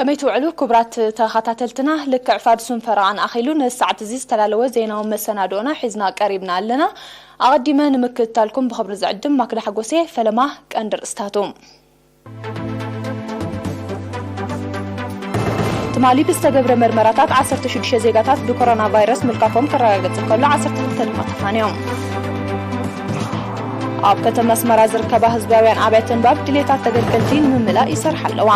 ከመይ ትውዕሉ ክቡራት ተኸታተልትና፣ ልክዕ ፋድሱን ፈረቓን ኣኺሉ ንሰዓት እዚ ዝተላለወ ዜናዊ መሰናድኦና ሒዝና ቀሪብና ኣለና። ኣቐዲመ ንምክትታልኩም ብኽብሪ ዝዕድም ማክዳ ሓጎሴ። ፈለማ ቀንዲ ርእስታቱ። ትማሊ ብዝተገብረ መርመራታት ዓሰርተ ሽዱሽተ ዜጋታት ብኮሮና ቫይረስ ምልካፎም ክረጋገጽ እንከሎ ዓሰርተ ክልተ ድማ ተፋንዮም። ኣብ ከተማ ኣስመራ ዝርከባ ህዝባውያን ኣብያተ ንባብ ድሌታት ተገልገልቲ ንምምላእ ይሰርሓ ኣለዋ።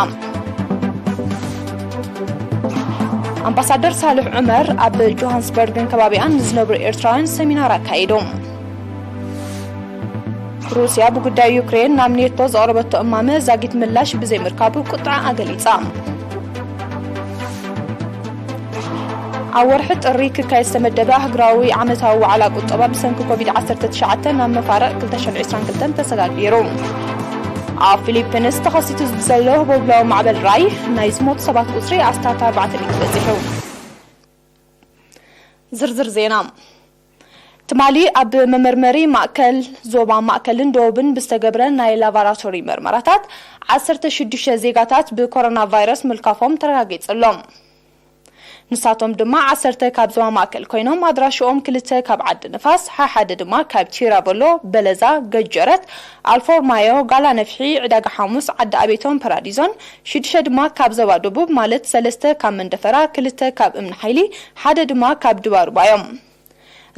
ኣምባሳደር ሳልሕ ዑመር ኣብ ጆሃንስበርግን ከባቢኣን ንዝነብሩ ኤርትራውያን ሰሚናር ኣካይዱ። ሩስያ ብጉዳይ ዩክሬን ናብ ኔቶ ዘቕረበቶ እማመ ዛጊት ምላሽ ብዘይምርካቡ ቁጥዓ ኣገሊጻ። ኣብ ወርሒ ጥሪ ክካየድ ዝተመደበ ኣህጉራዊ ዓመታዊ ዋዕላ ቁጠባ ብሰንኪ ኮቪድ ዓሰርተ ትሽዓተ ናብ መፋርቕ ክልተ ሽሕን ዕስራን ክልተን ተሰጋጊሩ። ኣብ ፊሊፒንስ ተኸሲቱ ብዘሎ ህቦብላዊ ማዕበል ራይ ናይ ዝሞቱ ሰባት ቁጽሪ ኣስታት ኣርባዕተ ሚእቲ በጺሑ። ዝርዝር ዜና። ትማሊ ኣብ መመርመሪ ማእከል ዞባ ማእከልን ደቡብን ብዝተገብረ ናይ ላቦራቶሪ መርመራታት ዓሰርተ ሽዱሽተ ዜጋታት ብኮሮና ቫይረስ ምልካፎም ተረጋጊጹ ኣሎ። ንሳቶም ድማ ዓሰርተ ካብ ዞባ ማእከል ኮይኖም፣ ኣድራሽኦም ክልተ ካብ ዓዲ ንፋስ፣ ሓሓደ ድማ ካብ ቺራበሎ፣ በለዛ፣ ገጀረት፣ ኣልፎርማዮ፣ ጋላ ነፍሒ፣ ዕዳጋ ሓሙስ፣ ዓዲ ኣቤቶን ፓራዲዞን፣ ሽዱሽተ ድማ ካብ ዞባ ደቡብ ማለት ሰለስተ ካብ መንደፈራ፣ ክልተ ካብ እምኒ ሓይሊ፣ ሓደ ድማ ካብ ድባሩባ እዮም።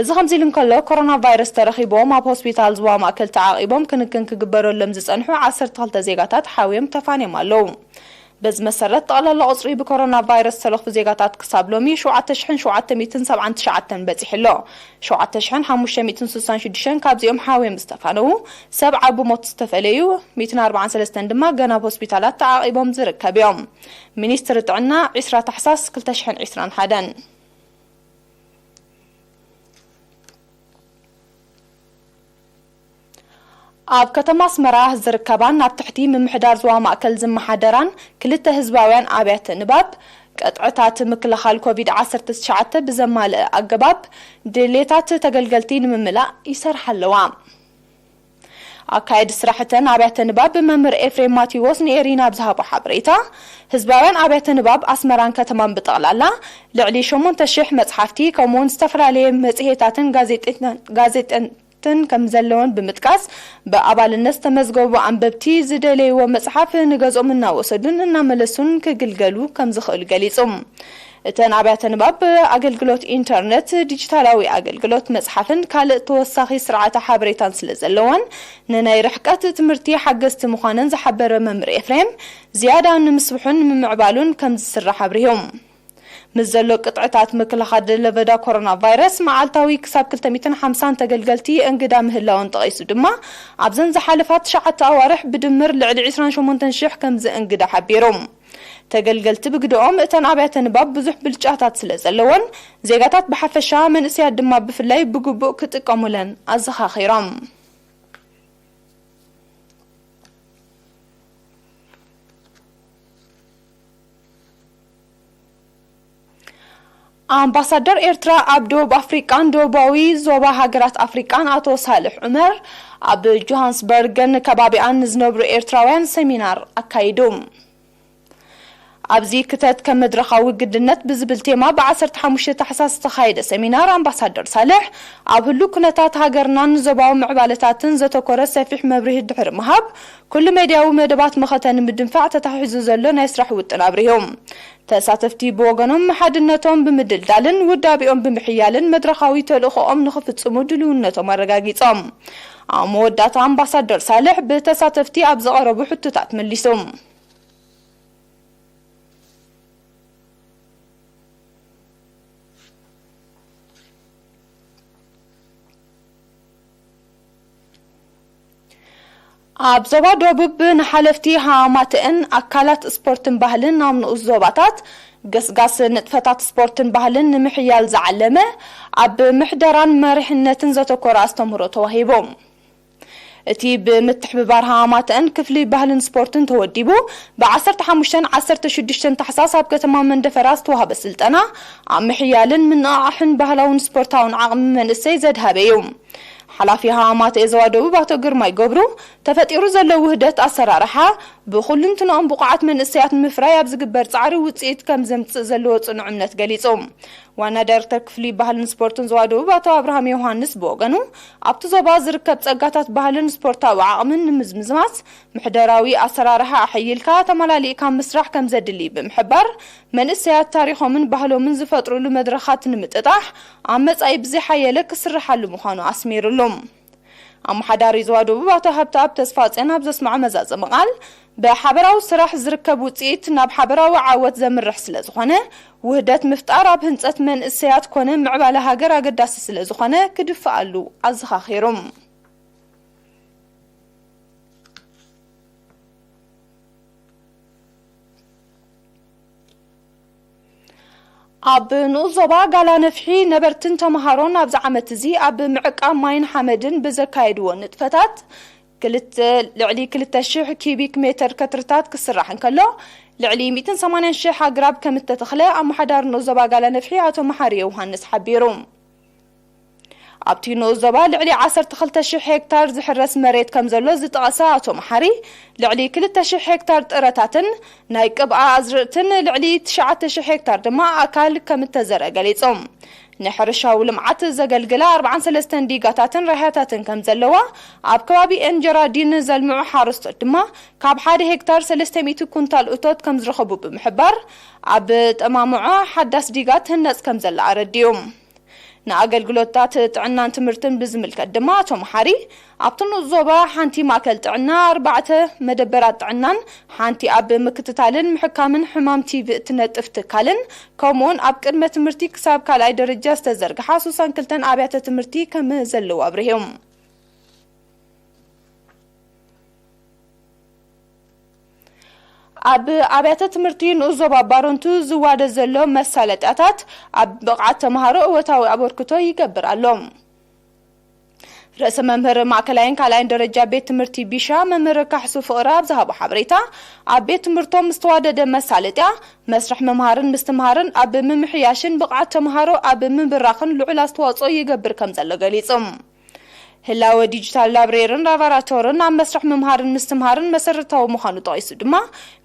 እዚ ከምዚ ኢሉ እንከሎ፣ ኮሮና ቫይረስ ተረኺቦም ኣብ ሆስፒታል ዞባ ማእከል ተዓቒቦም ክንክን ክግበረሎም ዝጸንሑ ዓሰርተ ክልተ ዜጋታት ሓውዮም ተፋንዮም ኣለዉ። በዚ መሰረት፣ ጠቕላላ ቁጽሪ ብኮሮና ቫይረስ ዝተለኽፉ ዜጋታት ክሳብ ሎሚ ሸውዓተ ሽሕን ሸውዓተ ሚእትን ሰብዓን ትሽዓተን በጺሑ ኣሎ። ሸውዓተ ሽሕን ሓሙሽተ ሚእትን ስሳን ሽዱሽተን ካብዚኦም ሓውዮም ዝተፋነዉ፣ ሰብዓ ብሞት ዝተፈለዩ፣ ሚእትን ኣርባዓን ሰለስተን ድማ ገና ኣብ ሆስፒታላት ተዓቒቦም ዝርከብ እዮም። ሚኒስትሪ ጥዕና፣ ዕስራ ታሕሳስ ክልተ ሽሕን ዕስራን ሓደን። ኣብ ከተማ ኣስመራ ዝርከባን ኣብ ትሕቲ ምምሕዳር ዞባ ማእከል ዝመሓደራን ክልተ ህዝባውያን ኣብያተ ንባብ፣ ቅጥዕታት ምክልኻል ኮቪድ ዓሰርተ ትሽዓተ ብዘማልአ ኣገባብ ድሌታት ተገልገልቲ ንምምላእ ይሰርሓ ኣለዋ። ኣካየዲ ስራሕ እተን ኣብያተ ንባብ መምህር ኤፍሬም ማቴዎስ ንኤሪና ኣብ ዝሃቦ ሓበሬታ፣ ህዝባውያን ኣብያተ ንባብ ኣስመራን ከተማን ብጠቕላላ ልዕሊ ሸሞንተ ሽሕ መጽሓፍቲ፣ ከምኡውን ዝተፈላለየ መጽሔታትን ጋዜጤታን፣ ጋዜጠን፣ ትን ከም ዘለወን ብምጥቃስ፣ ብኣባልነት ዝተመዝገቡ ኣንበብቲ ዝደለይዎ መጽሓፍ ንገዝኦም እናወሰዱን እናመለሱን ክግልገሉ ከም ዝኽእሉ ገሊጹ። እተን ኣብያተ ንባብ ኣገልግሎት ኢንተርነት፣ ዲጂታላዊ ኣገልግሎት መጽሓፍን ካልእ ተወሳኺ ስርዓተ ሓበሬታን ስለ ዘለወን፣ ንናይ ርሕቀት ትምህርቲ ሓገዝቲ ምዃነን ዝሓበረ መምህር ኤፍሬም፣ ዝያዳ ንምስፍሑን ንምምዕባሉን ከም ዝስራሕ ኣብሪሁ። ምስ ዘሎ ቅጥዕታት ምክልኻል ለበዳ ኮሮና ቫይረስ፣ መዓልታዊ ክሳብ ክልተ ሚእትን ሓምሳን ተገልገልቲ እንግዳ ምህላውን ጠቒሱ ድማ፣ ኣብዘን ዝሓለፋ ትሽዓተ ኣዋርሕ ብድምር ልዕሊ ዕስራን ሸሞንተን ሽሕ ከም ዘእንግዳ ሓቢሩ። ተገልገልቲ ብግደኦም፣ እተን ኣብያተ ንባብ ብዙሕ ብልጫታት ስለ ዘለወን፣ ዜጋታት ብሓፈሻ፣ መንእሰያት ድማ ብፍላይ ብግቡእ ክጥቀሙለን ኣዘኻኺሮም። ኣምባሳደር ኤርትራ ኣብ ደቡብ ኣፍሪቃን ደቡባዊ ዞባ ሃገራት ኣፍሪቃን ኣቶ ሳልሕ ዑመር፣ ኣብ ጆሃንስበርግን ከባቢኣን ንዝነብሩ ኤርትራውያን ሰሚናር ኣካይዱ። ኣብዚ ክተት ከም መድረኻዊ ግድነት ብዝብል ቴማ ብ ዓሰርተ ሓሙሽተ ታሕሳስ ዝተኻየደ ሰሚናር፣ ኣምባሳደር ሳልሕ ኣብ ህሉው ኩነታት ሃገርናን ዞባዊ ምዕባለታትን ዘተኮረ ሰፊሕ መብርሂ ድሕሪ ምሃብ፣ ኩሉ ሜድያዊ መደባት መኸተ ንምድንፋዕ ተታሒዙ ዘሎ ናይ ስራሕ ውጥን ኣብሪሁ። ተሳተፍቲ ብወገኖም፣ ሓድነቶም ብምድልዳልን ውዳቤኦም ብምሕያልን መድረኻዊ ተልእኾኦም ንኽፍጽሙ ድልውነቶም ኣረጋጊጾም። ኣብ መወዳእታ፣ ኣምባሳደር ሳልሕ ብተሳተፍቲ ኣብ ዝቐረቡ ሕቶታት መሊሱ። ኣብ ዞባ ደቡብ ንሓለፍቲ ሃማትአን ኣካላት ስፖርትን ባህልን ናብ ንኡስ ዞባታት ገስጋስ ንጥፈታት ስፖርትን ባህልን ንምሕያል ዝዓለመ፣ ኣብ ምሕደራን መሪሕነትን ዘተኮረ ኣስተምህሮ ተዋሂቡ። እቲ ብምትሕብባር ሃማትአን ክፍሊ ባህልን ስፖርትን ተወዲቡ፣ ብ ዓሰርተ ሓሙሽተን ዓሰርተ ሽዱሽተን ታሕሳስ ኣብ ከተማ መንደፈራ ዝተዋህበ ስልጠና፣ ኣብ ምሕያልን ምንቕቓሕን ባህላውን ስፖርታውን ዓቕሚ መንእሰይ ዘድሃበ እዩ። ሓላፊ ሃማትኤ ዞባ ደቡብ ኣቶ ግርማይ ገብሩ፣ ተፈጢሩ ዘሎ ውህደት ኣሰራርሓ፣ ብኹልንትንኦም ብቑዓት መንእሰያት ንምፍራይ ኣብ ዝግበር ጻዕሪ ውጽኢት ከም ዘምጽእ ዘለዎ ጽኑዕ እምነት ገሊጹ። ዋና ዳይሬክተር ክፍሊ ባህልን ስፖርትን ዞባ ደቡብ ኣቶ ኣብርሃም ዮሃንስ ብወገኑ፣ ኣብቲ ዞባ ዝርከብ ጸጋታት ባህልን ስፖርታዊ ዓቕምን ንምዝምዝማስ ምሕደራዊ ኣሰራርሓ ኣሐይልካ ተመላሊእካ ምስራሕ ከም ዘድሊ ብምሕባር፣ መንእሰያት ታሪኾምን ባህሎምን ዝፈጥሩሉ መድረኻት ንምጥጣሕ ኣብ መጻኢ ብዝሓየለ ክስርሓሉ ምዃኑ ኣስሚሩሉ። ኣመሓዳሪ ዞባ ደቡብ ኣቶ ሃብተኣብ ተስፋጽዮን ኣብ ዘስምዖ መዛዘሚ ቃል፣ ብሓበራዊ ስራሕ ዝርከብ ውጽኢት ናብ ሓበራዊ ዓወት ዘምርሕ ስለ ዝኾነ፣ ውህደት ምፍጣር ኣብ ህንጸት መንእሰያት ኮነ ምዕባለ ሃገር ኣገዳሲ ስለ ዝኾነ ክድፍኣሉ ኣዘኻኺሩ። ኣብ ንኡስ ዞባ ጋላ ነፍሒ ነበርትን ተምሃሮን ኣብዚ ዓመት እዚ ኣብ ምዕቃብ ማይን ሓመድን ብዘካየድዎ ንጥፈታት ክልተ፣ ልዕሊ ክልተ ሽሕ ኪቢክ ሜተር ከትርታት ክስራሕ እንከሎ፣ ልዕሊ ሚእትን ሰማንያን ሽሕ ኣግራብ ከም እተተኽለ ኣመሓዳሪ ንኡስ ዞባ ጋላ ነፍሒ ኣቶ መሓሪ ዮሃንስ ሓቢሩ። ኣብቲ ንኡስ ዞባ ልዕሊ ዓሰርተ ክልተ ሽሕ ሄክታር ዝሕረስ መሬት ከም ዘሎ ዝጠቐሰ ኣቶ መሓሪ፣ ልዕሊ ክልተ ሽሕ ሄክታር ጥረታትን ናይ ቅብኣ ኣዝርእትን ልዕሊ ትሽዓተ ሽሕ ሄክታር ድማ ኣካል ከም እተዘርአ ገሊጹ። ንሕርሻዊ ልምዓት ዘገልግላ ኣርብዓን ሰለስተን ዲጋታትን ራህያታትን ከም ዘለዋ፣ ኣብ ከባቢ ኤንጀራ ዲን ዘልምዑ ሓረስቶት ድማ ካብ ሓደ ሄክታር ሰለስተ ሚእቲ ኩንታል እቶት ከም ዝረኸቡ ብምሕባር፣ ኣብ ጠማምዖ ሓዳስ ዲጋ ትህነጽ ከም ዘላ ኣረዲኡ። ንኣገልግሎታት ጥዕናን ትምህርትን ብዝምልከት ድማ ኣቶ መሓሪ፣ ኣብቲ ንኡስ ዞባ ሓንቲ ማእከል ጥዕና፣ ኣርባዕተ መደበራት ጥዕናን ሓንቲ ኣብ ምክትታልን ምሕካምን ሕማም ቲቪ እትነጥፍ ትካልን፣ ከምኡውን ኣብ ቅድመ ትምህርቲ ክሳብ ካልኣይ ደረጃ ዝተዘርግሓ ስሳን ክልተን ኣብያተ ትምህርቲ ከም ዘለዉ ኣብሪሆም። ኣብ ኣብያተ ትምህርቲ ንኡስ ዞባ ባረንቱ ዝዋደ ዘሎ መሳለጥያታት ኣብ ብቕዓት ተምሃሮ እወታዊ ኣበርክቶ ይገብር ኣሎ። ርእሰ መምህር ማእከላይን ካልኣይን ደረጃ ቤት ትምህርቲ ቢሻ መምህር ካሕሱ ፍቕሪ ኣብ ዝሃቦ ሓበሬታ፣ ኣብ ቤት ትምህርቶም ዝተዋደደ መሳለጥያ መስርሕ ምምሃርን ምስትምሃርን ኣብ ምምሕያሽን ብቕዓት ተምሃሮ ኣብ ምብራኽን ልዑል ኣስተዋጽኦ ይገብር ከም ዘሎ ገሊጹ። ህላወ ዲጂታል ላብሬርን ላቦራቶርን ኣብ መስርሕ ምምሃርን ምስትምሃርን መሰረታዊ ምዃኑ ጠቒሱ ድማ፣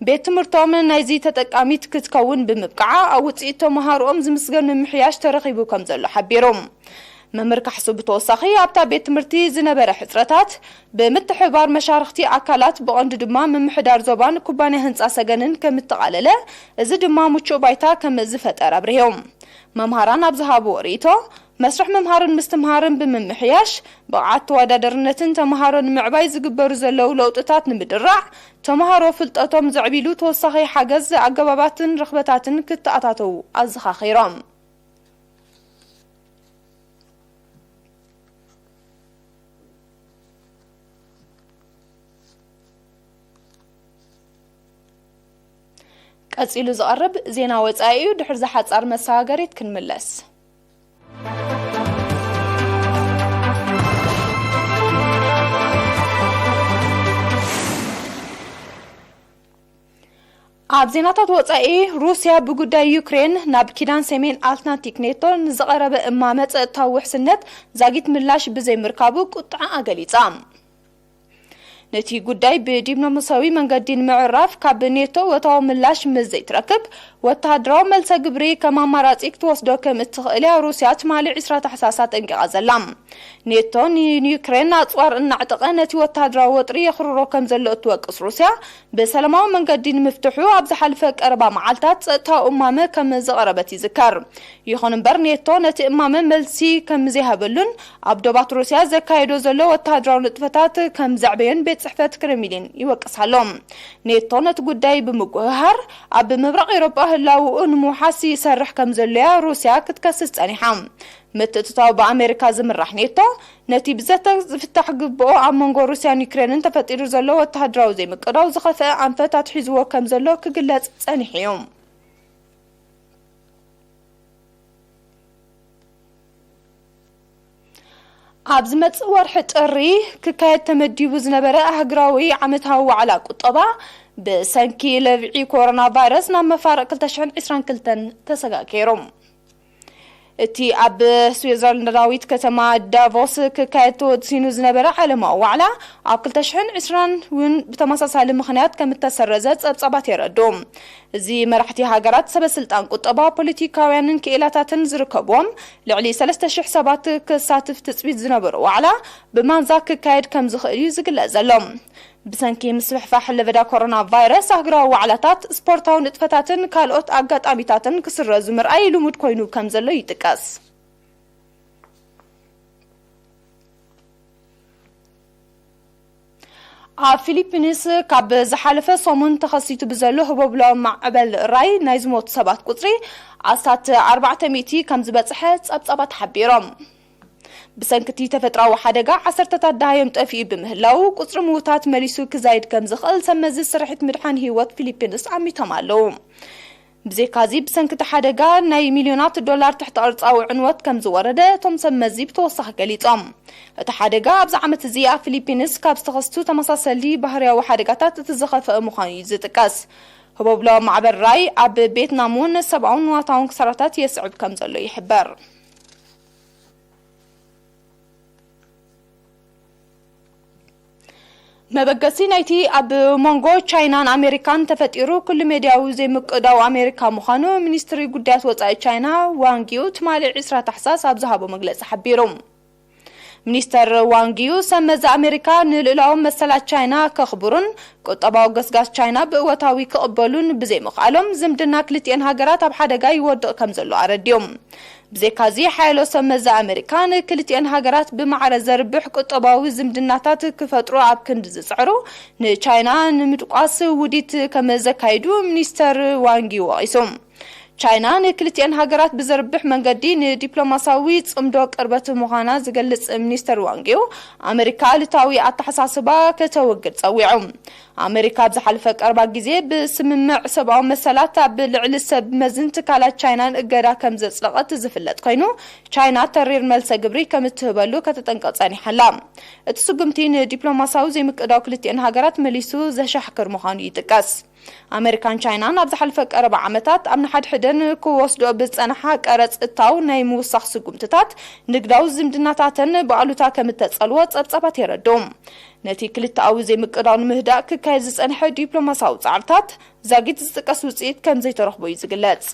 ቤት ትምህርቶም ናይዚ ተጠቃሚት ክትከውን ብምብቃዓ ኣብ ውፅኢት ተምሃሮኦም ዝምስገን ምምሕያሽ ተረኺቡ ከም ዘሎ ሓቢሩ። መምህር ካሕሱ ብተወሳኺ ኣብታ ቤት ትምህርቲ ዝነበረ ሕፅረታት ብምትሕብባር መሻርኽቲ ኣካላት ብቐንዱ ድማ ምምሕዳር ዞባን ኩባንያ ህንፃ ሰገንን ከም እተቓለለ፣ እዚ ድማ ምቹእ ባይታ ከም ዝፈጠር ኣብሪሆም። መምሃራን ኣብ ዝሃብዎ ርእይቶ፣ መስርሕ ምምሃርን ምስትምሃርን ብምምሕያሽ፣ ብቕዓት ተወዳዳርነትን ተምሃሮ ንምዕባይ ዝግበሩ ዘለዉ ለውጥታት ንምድራዕ፣ ተምሃሮ ፍልጠቶም ዘዕቢሉ ተወሳኺ ሓገዝ ኣገባባትን ርኽበታትን ክተኣታተዉ ኣዘኻኺሮም። ቀጺሉ ዝቐርብ ዜና ወጻኢ እዩ። ድሕሪ ዝሓጻር መሰጋገሪት ክንምለስ። ኣብ ዜናታት ወጻኢ፣ ሩስያ ብጉዳይ ዩክሬን ናብ ኪዳን ሰሜን ኣትላንቲክ ኔቶ ንዝቐረበ እማመ ጸጥታዊ ውሕስነት ዛጊት ምላሽ ብዘይምርካቡ ቁጥዓኣ ገሊጻ። ነቲ ጉዳይ ብዲፕሎማስያዊ መንገዲ ንምዕራፍ ካብ ኔቶ ወታዊ ምላሽ ምስ ዘይትረክብ፣ ወተሃደራዊ መልሰ ግብሪ ከም ኣማራጺ ክትወስዶ ከም እትኽእል እያ ሩስያ ትማሊ ዕስራ ታሕሳስ ኣጠንቂቓ ዘላ። ኔቶ ንዩክሬን ኣጽዋር እናዕጠቐ ነቲ ወተሃደራዊ ወጥሪ የኽርሮ ከም ዘሎ እትወቅስ ሩስያ፣ ብሰላማዊ መንገዲ ንምፍትሑ ኣብ ዝሓለፈ ቀረባ መዓልታት ጸጥታዊ እማመ ከም ዘቕረበት ይዝከር። ይኹን እምበር፣ ኔቶ ነቲ እማመ መልሲ ከም ዘይሃበሉን ኣብ ዶባት ሩስያ ዘካየዶ ዘሎ ወተሃደራዊ ንጥፈታት ከም ዘዕበዮን ቤት ጽሕፈት ክሬምሊን ይወቅስ ኣሎ። ኔቶ ነቲ ጉዳይ ብምጉህሃር፣ ኣብ ምብራቕ ኤውሮጳ ህላውኡ ንምውሓስ ይሰርሕ ከም ዘሎ እያ ሩስያ ክትከስስ ጸኒሓ። ምትእትታው ብኣሜሪካ ዝምራሕ ኔቶ፣ ነቲ ብዘተ ዝፍታሕ ግብኦ ኣብ መንጎ ሩስያን ዩክሬንን ተፈጢሩ ዘሎ ወተሃደራዊ ዘይምቅዳው ዝኸፍአ ኣንፈት ኣትሒዝዎ ከም ዘሎ ክግለጽ ጸኒሑ እዩ። ኣብ ዝመጽእ ወርሒ ጥሪ ክካየድ ተመዲቡ ዝነበረ ኣህጉራዊ ዓመታዊ ዋዕላ ቁጠባ፣ ብሰንኪ ለብዒ ኮሮና ቫይረስ ናብ መፋርቕ ክልተ ሽሕን ዕስራን ክልተን ተሰጋጊሩ። እቲ ኣብ ስዊዘርላንዳዊት ከተማ ዳቮስ ክካየድ ተወሲኑ ዝነበረ ዓለማዊ ዋዕላ ኣብ ክልተ ሽሕን ዕስራን እውን ብተመሳሳሊ ምኽንያት ከም እተሰረዘ ጸብጻባት የረድኡ። እዚ መራሕቲ ሃገራት፣ ሰበ ስልጣን ቁጠባ፣ ፖለቲካውያንን ክኢላታትን ዝርከብዎም ልዕሊ ሰለስተ ሽሕ ሰባት ክሳትፍ ትጽቢት ዝነበሮ ዋዕላ ብማንዛ ክካየድ ከም ዝኽእል እዩ ዝግለጽ ዘሎ። ብሰንኪ ምስፍሕፋሕ ለበዳ ኮሮና ቫይረስ፣ ኣህጉራዊ ዋዕላታት፣ ስፖርታዊ ንጥፈታትን ካልኦት ኣጋጣሚታትን ክስረዙ ምርኣይ ልሙድ ኮይኑ ከም ዘሎ ይጥቀስ። ኣብ ፊሊፒንስ ካብ ዝሓለፈ ሰሙን ተኸሲቱ ብዘሎ ህቦብላዊ ማዕበል ራይ ናይ ዝሞቱ ሰባት ቁጽሪ ኣስታት ኣርባዕተ ሚእቲ ከም ዝበጽሐ ጸብጻባት ሓቢሮም። ብሰንኪ እቲ ተፈጥሮኣዊ ሓደጋ ዓሰርተታት ደሃዮም ጠፊኡ ብምህላው፣ ቁጽሪ ምዉታት መሊሱ ክዛይድ ከም ዝኽእል ሰብ መዚ ስርሒት ምድሓን ህይወት ፊሊፒንስ ኣሚቶም ኣለዉ። ብዘይካዚ፣ ብሰንኪ እቲ ሓደጋ ናይ ሚልዮናት ዶላር ትሕተ ቅርጻዊ ዕንወት ከም ዝወረደ እቶም ሰብ መዚ ብተወሳኺ ገሊጾም። እቲ ሓደጋ ኣብዚ ዓመት እዚ ኣብ ፊሊፒንስ ካብ ዝተኸስቱ ተመሳሰሊ ባህርያዊ ሓደጋታት እቲ ዝኸፍአ ምዃኑ እዩ ዝጥቀስ። ህቦብላዊ ማዕበል ራይ ኣብ ቬትናም እውን ሰብኣውን ንዋታውን ክሳራታት የስዕብ ከም ዘሎ ይሕበር። መበገሲ ናይቲ ኣብ መንጎ ቻይናን ኣሜሪካን ተፈጢሩ ኩሉ ሜድያዊ ዘይምቅዳው ኣሜሪካ ምዃኑ ሚኒስትሪ ጉዳያት ወጻኢ ቻይና ዋንጊው ትማሊ ዕስራ ታሕሳስ ኣብ ዝሃቦ መግለጺ ሓቢሩ። ሚኒስተር ዋንጊው ሰብ መዚ ኣሜሪካ ንልኡላዊ መሰላት ቻይና ከኽብሩን ቁጠባዊ ገስጋስ ቻይና ብእወታዊ ክቕበሉን ብዘይምኽኣሎም ዝምድና ክልቲኤን ሃገራት ኣብ ሓደጋ ይወድቕ ከም ዘሎ ኣረዲዮም። ብዘይካዚ፣ ሓያሎ ሰብ መዚ ኣሜሪካ ንክልቲኤን ሃገራት ብማዕረ ዘርብሕ ቁጠባዊ ዝምድናታት ክፈጥሩ ኣብ ክንዲ ዝጽዕሩ፣ ንቻይና ንምድቋስ ውዲት ከም ዘካይዱ ሚኒስተር ዋንጊ ወቒሱ። ቻይና ንክልቲኤን ሃገራት ብዘርብሕ መንገዲ ንዲፕሎማሲያዊ ጽምዶ ቅርበት ምዃና ዝገልጽ ሚኒስተር ዋንጊው፣ ኣሜሪካ ኣሉታዊ ኣተሓሳስባ ከተወግድ ጸዊዑ። ኣሜሪካ ኣብ ዝሓለፈ ቀረባ ግዜ ብስምምዕ ሰብኣዊ መሰላት ኣብ ልዕሊ ሰብ መዝን ትካላት ቻይናን እገዳ ከም ዘጽደቐት ዝፍለጥ ኮይኑ፣ ቻይና ተሪር መልሰ ግብሪ ከም እትህበሉ ከተጠንቅቕ ጸኒሓ ኣላ። እቲ ስጉምቲ ንዲፕሎማሲያዊ ዘይምቅዳው ክልቲኤን ሃገራት መሊሱ ዘሻሕክር ምዃኑ ይጥቀስ። ኣሜሪካን ቻይናን ኣብ ዝሓለፈ ቀረባ ዓመታት ኣብ ንሓድሕደን ክወስዶ ብዝጸንሓ ቀረጽ እታው ናይ ምውሳኽ ስጉምትታት ንግዳዊ ዝምድናታተን ብኣሉታ ከም እተጸልዎ ጸብጻባት የረድኡ። ነቲ ክልተኣዊ ዘይምቅዳው ንምህዳእ ክካየድ ዝጸንሐ ዲፕሎማሲያዊ ጻዕርታት ዛጊት ዝጥቀስ ውጽኢት ከም ዘይተረኽቦ እዩ ዝግለጽ።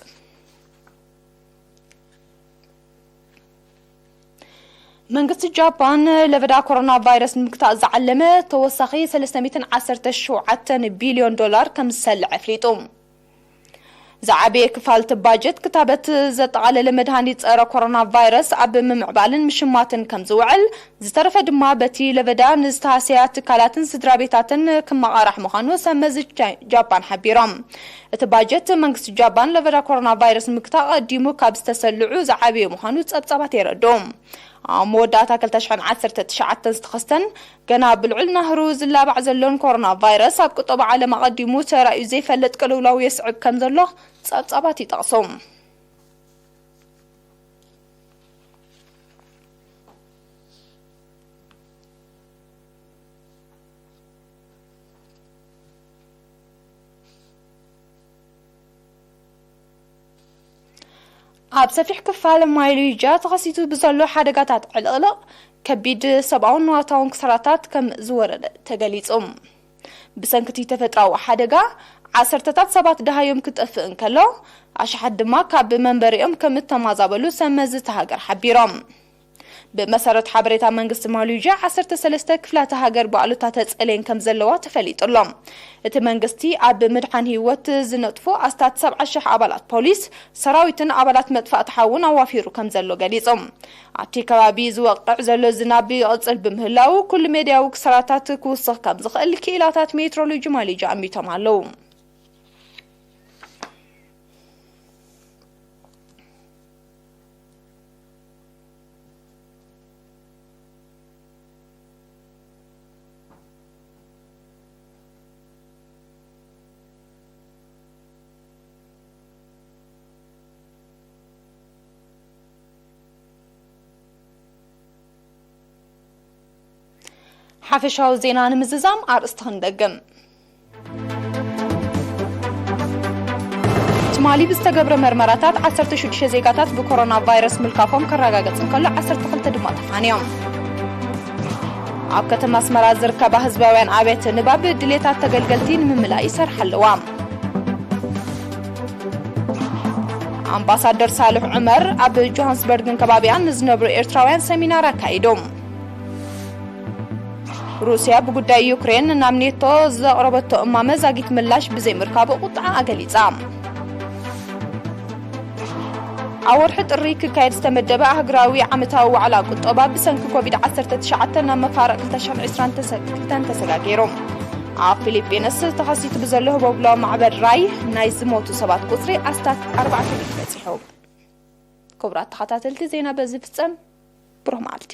መንግስቲ ጃፓን ለበዳ ኮሮና ቫይረስ ንምግታእ ዝዓለመ ተወሳኺ ሰለስተ ሚእትን ዓሰርተ ሸውዓተን ቢልዮን ዶላር ከም ዝሰልዕ ኣፍሊጡ። ዝዓበየ ክፋል እቲ ባጀት ክታበት ዘጠቓለለ መድሃኒት ጸረ ኮሮና ቫይረስ ኣብ ምምዕባልን ምሽማትን ከም ዝውዕል፣ ዝተረፈ ድማ በቲ ለበዳ ንዝተሃሰያ ትካላትን ስድራ ቤታትን ክመቓራሕ ምዃኑ ሰብ መዚ ጃ-፣ ጃፓን ሓቢሮም። እቲ ባጀት መንግስቲ ጃፓን ለበዳ ኮሮና ቫይረስ ንምግታእ ቀዲሙ ካብ ዝተሰልዑ ዝዓበየ ምዃኑ ጸብጻባት የረድኡ። ኣብ መወዳእታ ክልተ ሽሕን ዓሰርተ ትሽዓተን ዝተኸስተን ገና ብልዑል ናህሩ ዝላባዕ ዘሎን ኮሮና ቫይረስ፣ ኣብ ቁጠባ ዓለም ኣቐዲሙ ተራእዩ ዘይፈልጥ ቅልውላው የስዕብ ከም ዘሎ ጸብጻባት ይጠቕሱ። ኣብ ሰፊሕ ክፋል ማይሉይጃ ተኸሲቱ ብዘሎ ሓደጋታት ዕልቕልቕ፣ ከቢድ ሰብኣውን ንዋታውን ክሳራታት ከም ዝወረደ ተገሊጹ። ብሰንኪ እቲ ተፈጥሮኣዊ ሓደጋ፣ ዓሰርተታት ሰባት ደሃዮም ክጠፍእ እንከሎ፣ ኣሽሓት ድማ ካብ መንበሪኦም ከም እተማዛበሉ ሰብ መዚ እታ ሃገር ሓቢሮም። ብመሰረት ሓበሬታ መንግስቲ ማሉይጃ፣ ዓሰርተ ሰለስተ ክፍላተ ሃገር ብኣሉታ ተጸልየን ከም ዘለዋ ተፈሊጡ ኣሎ። እቲ መንግስቲ ኣብ ምድሓን ህይወት ዝነጥፉ ኣስታት ሰብዓ ሽሕ ኣባላት ፖሊስ፣ ሰራዊትን ኣባላት መጥፋእቲ ሓውን ኣዋፊሩ ከም ዘሎ ገሊጹ። ኣብቲ ከባቢ ዝወቅዕ ዘሎ ዝናብ ይቕጽል ብምህላው፣ ኩሉ ሜድያዊ ክሳራታት ክውስኽ ከም ዝኽእል ክኢላታት ሜትሮሎጂ ማሌዥያ ኣሚቶም ኣለዉ። ሓፈሻዊ ዜና ንምዝዛም ኣርእስቲ ክንደግም። ማሊ ብዝተገብረ መርመራታት ዓሰርተ ሽዱሽተ ዜጋታት ብኮሮና ቫይረስ ምልካፎም ከረጋገጽ እንከሎ፣ ዓሰርተ ክልተ ድማ ተፋንዮም። ኣብ ከተማ ኣስመራ ዝርከባ ህዝባውያን ኣብያተ ንባብ ድሌታት ተገልገልቲ ንምምላእ ይሰርሓ ኣለዋ። ኣምባሳደር ሳልሕ ዑመር ኣብ ጆሃንስበርግን ከባቢኣን ንዝነብሩ ኤርትራውያን ሰሚናር ኣካይዶም። ሩስያ ብጉዳይ ዩክሬን ናብ ኔቶ ዘቕረበቶ እማመ ዛጊት ምላሽ ብዘይምርካቡ ቁጥዓኣ ገሊጻ። ኣብ ወርሒ ጥሪ ክካየድ ዝተመደበ ኣህግራዊ ዓመታዊ ዋዕላ ቁጠባ ብሰንኪ ኮቪድ ዓሰርተ ትሽዓተ ናብ መፋርቕ ክልተ ሽሕን ዕስራን ተሰ-፣ ክልተን ተሰጋጊሩ። ኣብ ፊሊፒንስ ተኸሲቱ ብዘሎ ህቦብሎ ማዕበል ራይ ናይ ዝሞቱ ሰባት ቁጽሪ ኣስታት ኣርባዕተ ሚእቲ በጺሑ። ክቡራት ተኸታተልቲ ዜና በዚ ፍጸም። ብሩህ መዓልቲ።